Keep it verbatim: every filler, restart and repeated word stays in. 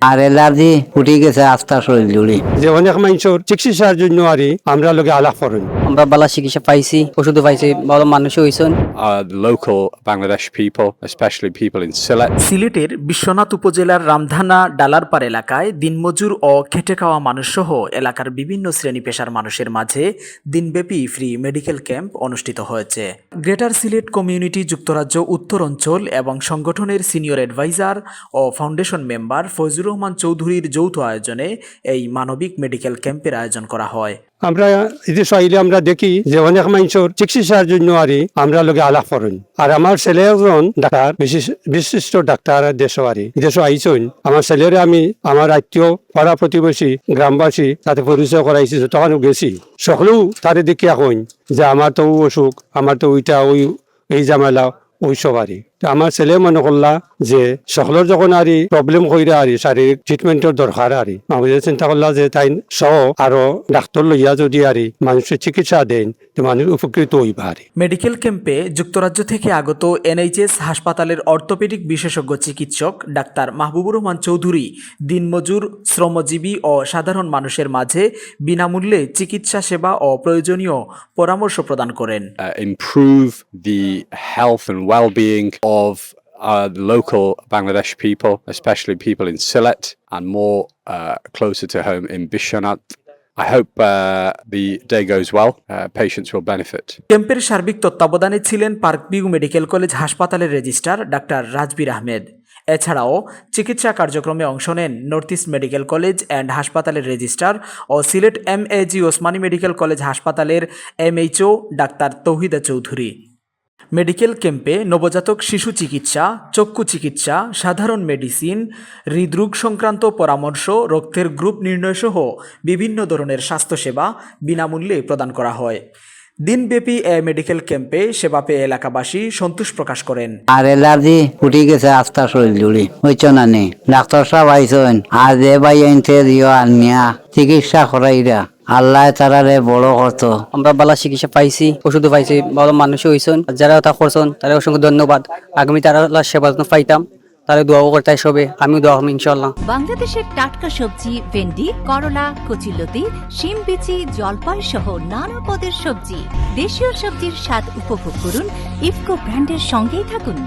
আর অ্যালার্জি ফুটি গেছে আস্তা শরীর জুড়ি। যে অনেক মানুষের চিকিৎসার জন্য আরি আমরা লগে আলাপ করেন। আমরা ভালা চিকিৎসা পাইছি, ওষুধও পাইছি, ভালা মানুষও হইছেন। Our local Bangladesh people, especially people in Sylhet. সিলেটের বিশ্বনাথ উপজেলার রামধানা ডালারপাড় এলাকায় দিনমজুর ও খেটে খাওয়া মানুষ সহ এলাকার বিভিন্ন শ্রেণী পেশার মানুষের মাঝে দিনব্যাপী ফ্রি মেডিকেল ক্যাম্প অনুষ্ঠিত হয়েছে। গ্রেটার সিলেট কমিউনিটি যুক্তরাজ্য উত্তর অঞ্চল এবং সংগঠনের সিনিয়র অ্যাডভাইজার ও ফাউন্ডেশন মেম্বার ফয়জুর রহমান চৌধুরীর যৌথ আয়োজনে এই মানবিক মেডিকেল ক্যাম্পের আয়োজন করা হয়। আমরা এদেশো আইলে আমরা দেখি যে অনেক মানুষের চিকিৎসার জন্য আরি আমরা লগে আলাপ করেন। আর আমার ছেলে একজন ডাক্তার, বিশিষ-, বিশিষ্ট ডাক্তার দেশো আরি, দেশো আইছইন। আমার ছেলেরে আমি আমার আত্মীয়, পাড়া প্রতিবেশী, গ্রামবাসী তাতে পরিচয় করাইছি, যতখানো গেছি। সকলেও তারে দেখিয়া কইন যে আমার তো ও অসুখ, আমার তো ওইটা, ওই, এই ঝামেলা, ওই সব আরি। তো আমার ছেলে মনে করলা যে সকলের যখন আরি প্রবলেম কইরা আরি শারীরিক ট্রিটমেন্টর দরকার আরি, মামুজে চিন্তা করলা যে তাই সহ আরো ডাক্তার লইয়া যদি আরি মানুষের চিকিৎসা দেন, তো মানুষ উপকৃত হইবা আরি। মেডিকেল ক্যাম্পে যুক্তরাজ্য থেকে আগত এনএইচএস হাসপাতালের অর্থোপেডিক বিশেষজ্ঞ চিকিৎসক ডাক্তার মাহবুবুর রহমান চৌধুরী দিনমজুর, শ্রমজীবী ও সাধারণ মানুষের মাঝে বিনামূল্যে চিকিৎসা সেবা ও প্রয়োজনীয় পরামর্শ প্রদান করেন। Uh, improve the health and well-being of our local Bangladesh people, especially people in Sylhet and more uh, closer to home in Biswanath. I hope uh, the day goes well. Uh, patients will benefit. ক্যাম্পের সার্বিক তত্ত্বাবধানে ছিলেন park view medical college হাসপাতালের registrar doctor Rajbir আহমেদ। এছাড়াও চিকিৎসা কার্যক্রমে অংশ নেন north east medical college and হাসপাতালের রেজিস্ট্রার ও সিলেট এমএজি ওসমানী মেডিকেল কলেজ হাসপাতালের এমএইচও ডাক্তার তৌহিদা চৌধুরী। মেডিকেল ক্যাম্পে নবজাতক শিশু চিকিৎসা, চক্ষু চিকিৎসা, সাধারণ মেডিসিন, হৃদরোগ সংক্রান্ত পরামর্শ, রক্তের গ্রুপ নির্ণয় সহ বিভিন্ন ধরনের স্বাস্থ্যসেবা বিনামূল্যে প্রদান করা হয়। দিনব্যাপী এ মেডিকেল ক্যাম্পে সেবা পেয়ে এলাকাবাসী সন্তোষ প্রকাশ করেন। আর অ্যালার্জি ফুটি গেছে আস্তা শরীর জুড়ি, বুঝছো না নি? ডাক্তার সাহেব আইছইন, আর যে ভাই আনতে দিও আর নিয়া চিকিৎসা করাইরা, আল্লাহ তারারে বড় করতো। আমরা ভালা চিকিৎসা পাইছি, ওষুধও পাইছি, ভালা মানুষও হইছেন। যারা তা করছেন তারা অসংখ্য ধন্যবাদ। আগামী তারা আল্লাহর সেবা যত্ন পাইতাম, তারা দোয়াও করতাই সবে, আমিও দোয়া করবো ইনশাআল্লাহ। বাংলাদেশের টাটকা সবজি, ভেন্ডি, করলা, কচুরলতি, শিম বিচি, জলপাই সহ নানা পদের সবজি। দেশীয় সবজির স্বাদ উপভোগ করুন ইফকো ব্র্যান্ডের সঙ্গেই থাকুন।